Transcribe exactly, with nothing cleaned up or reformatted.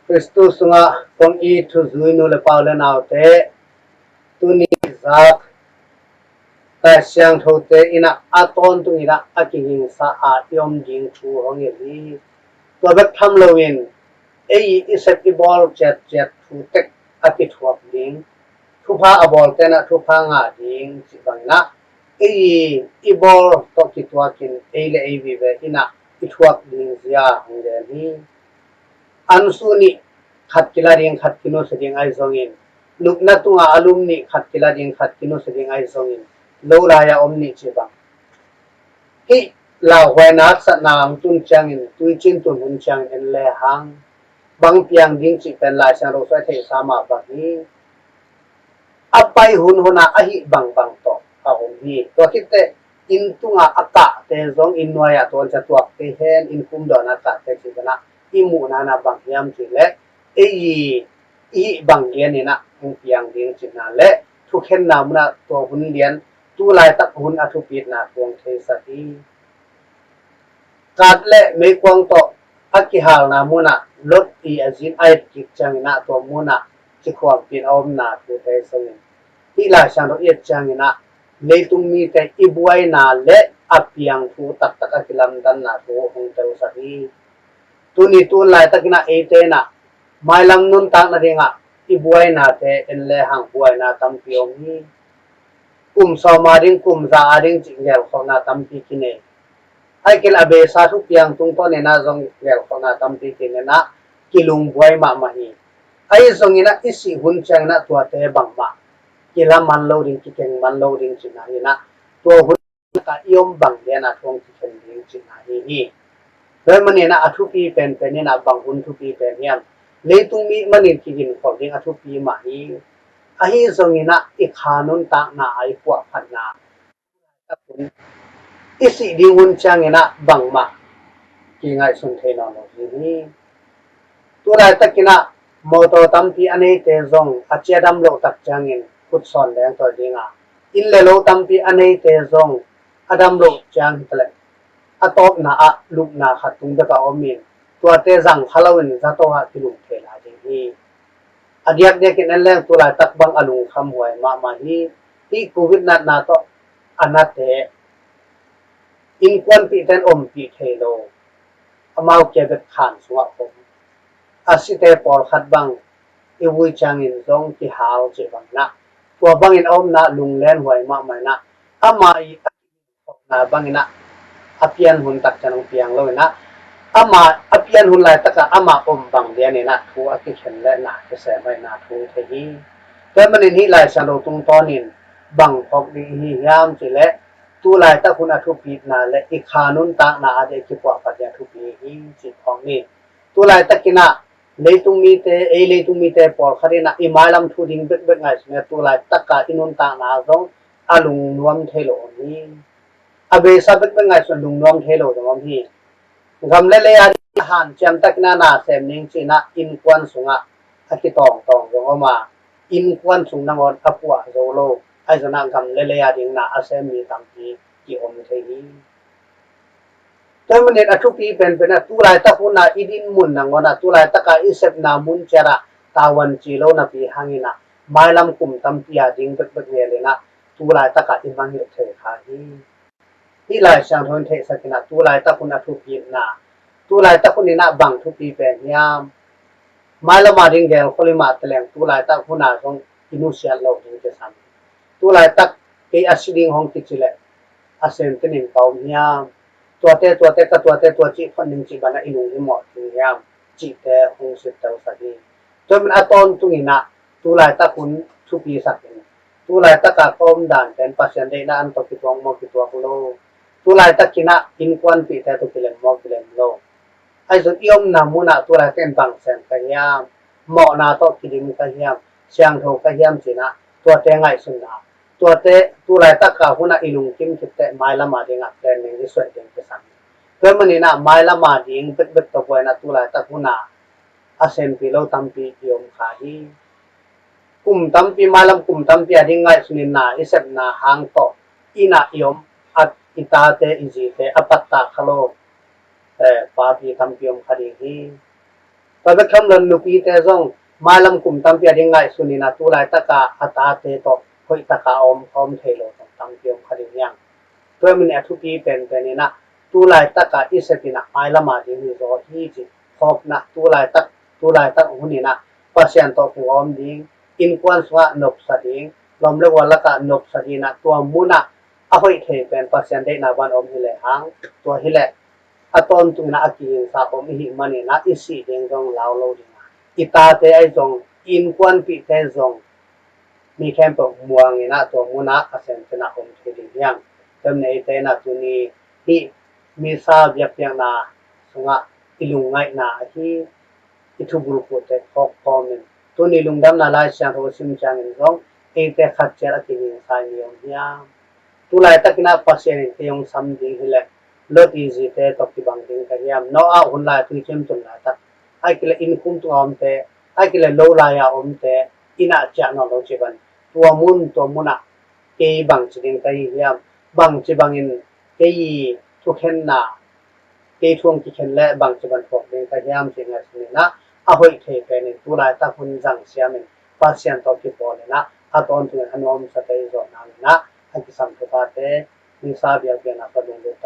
Khristu sungah kong it thuzui nu le pa u le naute, tuni zak Lai Siangthote in ah a tawntung in ah a kigingsa a i om ding thu hong hilh hi. Tua bek tham loin ei i sep i bawl ciatciat thu tek a kithuak ding, thupha a bawlte in ah thupha ngah ding cih bangin ah ei i bawl tawh kituakin ei le ei vive in ah i thuak ding zia hong gen hi. Ansu nih khat kila ding khat kinusia ding ahi zongin, lupna tungah a lum nih khat kila ding khat kinusia ding ahi zongin, lo lai-a om nih cih bang. Hih lauhuaina haksatna hong tun ciangin, tuicin tun hun ciangin en lehang bang piang ding cih pen Lai Siangtho sung ah theihsa mah bang hi. A pai hunhun ah a hih bangbang tawh a om hi. Tua khit teh inn tungah a kahte zong inn nuai-ah tuancia tuak kei hen, inn kumdawn a kahte cih pen ah i muhna in ah bang hiam cih leh ei i hih bang lian in ah hong piang ding cihna le thukhenna mun ah tua hun lian, tu laitak hun a thupitna thu hong theisak hi. Kat le meikuang tawh a kihalna mun ah Lot i a zin a et kik ciangin ah tua mun ah cikhuampi in a omna thu thei sungin, hih Lai Siangtho i et ciangin ah leitung mite i buaina le a piang thu taktak a kilamdanna thu hong telsak hi. Tuni tu laitak in ah eite in ah mailam nuntakna dingah i buainate en lehang buaina tampi om hi. Kum sawm a ding, kum za a ding cih gelkholhna tampi kinei. Ahih kei leh a beisa thupiang tungtawn in ah zong gelkholhna tampi kinei in ah kilungbuai mahmah hi. Ahi zongin ah i sih hun ciangin ah tuate bangmah kila man lo ding, kikeng man lo ding cihna hi in ah, tua hun ka i om bang lian ah thu hong kikhen ding cihna hi hi. Tua ahih manin ah a thupi penpen in ah bang hun thupi pen hiam? Leitung mi manin kiginkholh ding a thupi mah hi. Ahi zongin ah i kha nuntakna a i puahphatna, i sih ding hun ciangin ah bangmah kingaihsun thei nawn lo ding hi. Tu laitakin ah motor tampi a neite zong a ci a dam loh tak ciangin khut sawn leng tawi ding a, inn le lo tampi a neite zong a dam loh ciang hi ta leh a tawpna ah lupna khat tung bek a om in, tuate zang kha loin zato ah kilung thei lai ding hi. A diakdiakin en leng tu laitak bang a lungkhamhuai mahmah hi. Hih covid natna tawh a nate innkuanpihte in ompih thei lo, amau kia bek khan sungah om. A site pawlkhat bang i vui ciangin zong kihal cih bangin ah, tua bangin a omna lunglenhuai mahmah in ah, amah i a kikhopna bangin ah a pian hun tak ciang hong piang lo in ah, amah a pian hun laitak ah amah om bang lian in ah thu a kikhen le na kisem ahihna thu thei hi. Tua ahih manin hih Lai Siangtho tungtawnin bang phawk ding i hi hiam cih leh, tu laitak hun a thupitna le i kha nuntakna a ding a kipuahphat ding a thupi hi cih phawk ni. Tu laitakin ah leitung mite, ei leitung mite pawlkhat in ah i mailam thu ding bekbek ngaihsun in ah tu laitak a i nuntakna zong a lungnuam thei lo om hi. A beisa bekbek ngaihsun lungnuam thei lo zong om hi. Gam le lei a ding hanciam takin ah na sem ning ci in ah innkuan sungah a kitawngtawng zong om a, innkuan sung nangawn a puah zo lo, ahi zongin ah gam le lei a ding na a sem mi tampi ki-om thei hi. Tua ahih manin a thupi penpen ah tu laitak hun ah i din mun nangawn ah tu laitak a i sepna mun ciat ah tavuan ci lo napi hangin ah mailam kum tampi a ding bekbek ngelin ah tu laitak ah i mangngilh thei kha hi. Hih Lai Siangtho in theihsak in ah tu laitak hun a thupitna, tu laitak hun in ah bang thupi pen hiam? Mailam a ding gelkhol i mah ta leng tu laitak hun a zong i nusiat lo ding kisam. Tu laitak kei a si ding hong kici leh a semte in ka om hiam? Tuate, tuate, ka tuate tua cih phot ning cih bang ah i lunghimawh ding hiam? Cihte hong sittelsak hi. Tua ahih manin a tawntungin ah tu laitak hun thupisak in, tu laitak a ka om dan pen Pasian deihna an tawh kituak maw kituak lo, tu laitakin ah innkuanpihte tawh kilem maw kilem lo, ahi zong i omna mun ah tu laitakin bang sem ka hiam, mawhna tawh kidim ka hiam, siangtho ka hiam ci in ah tuate ngaihsun in ah, tuate tu laitak a hun ah i lungkim khit teh mailam a ding ah plan ning i suaih ding kisam. Tua ahih manin ah mailam a ding bekbek tawh buai in ah tu laitak hun ah a sempi lo tampi i om kha hi. Kum tampi, mailam kum tampi a ding ngaihsun in ah i sepna hang tawh inn ah i om, a, i tate i zite a pattah kha lo, eh, papi tampi om kha ding hi. Tua bek tham lo in nupite zong mailam kum tampi a ding ngaihsun in ah tu laitaka a tate tawh hoihtaka a om, a om thei lo zong tampi om kha ding hi hang. Tua ahih manin a thupi penpen in ah tu laitaka i sep in ah mailam a ding hi zaw hi cih phawkna, tu laitak, tu laitak hun in ah Pasian tawh kigawm ding, innkuan sungah nopsa ding, lawm le gual lakah nopsa ding in ah tua munah a hoih thei pen Pasian deihna bang om hi lehang, tua hi leh a tawntung in ah a kigingsa om i hih manin ah i sih ding zong lau lo ding a, i tate ahi zong, i innkuanpihte zong mi khempeuh muang in ah tua munah a semte in ah om thei ding hi hang. Tua ahih manin eite in ah tuni hih misa biakpiakna sungah i lungngaihna ahi i thubulphuhte phawk kawmin tuni lungdamna Lai Siangtho sim ciangin zong eite khat ciat a kigingsa i om hiam? Tu laitak in ah Pasian in kei hong sam ding hi leh Lot i zite tawh kibang ding ka hiam? Noah hun lai tui cimtun laitak, ahih kei leh inn khum tungah omte, ahih kei leh lo lai-a omte in ah ciah nawn lo ci bang, tua mun tua munah kei bangci ding ka hi hiam? Bangci bangin kei i thukhenna, kei thu hong kikhen leh bangci bang phawk ding ka hiam cih ngaihsun in ah a hoih thei penin tu laitak hun zang siamin Pasian tawh kipawl in ah a tawntungin a nuamsate i zawh nang in ah a kisam thuphate misa biakpiakna tawh lunglut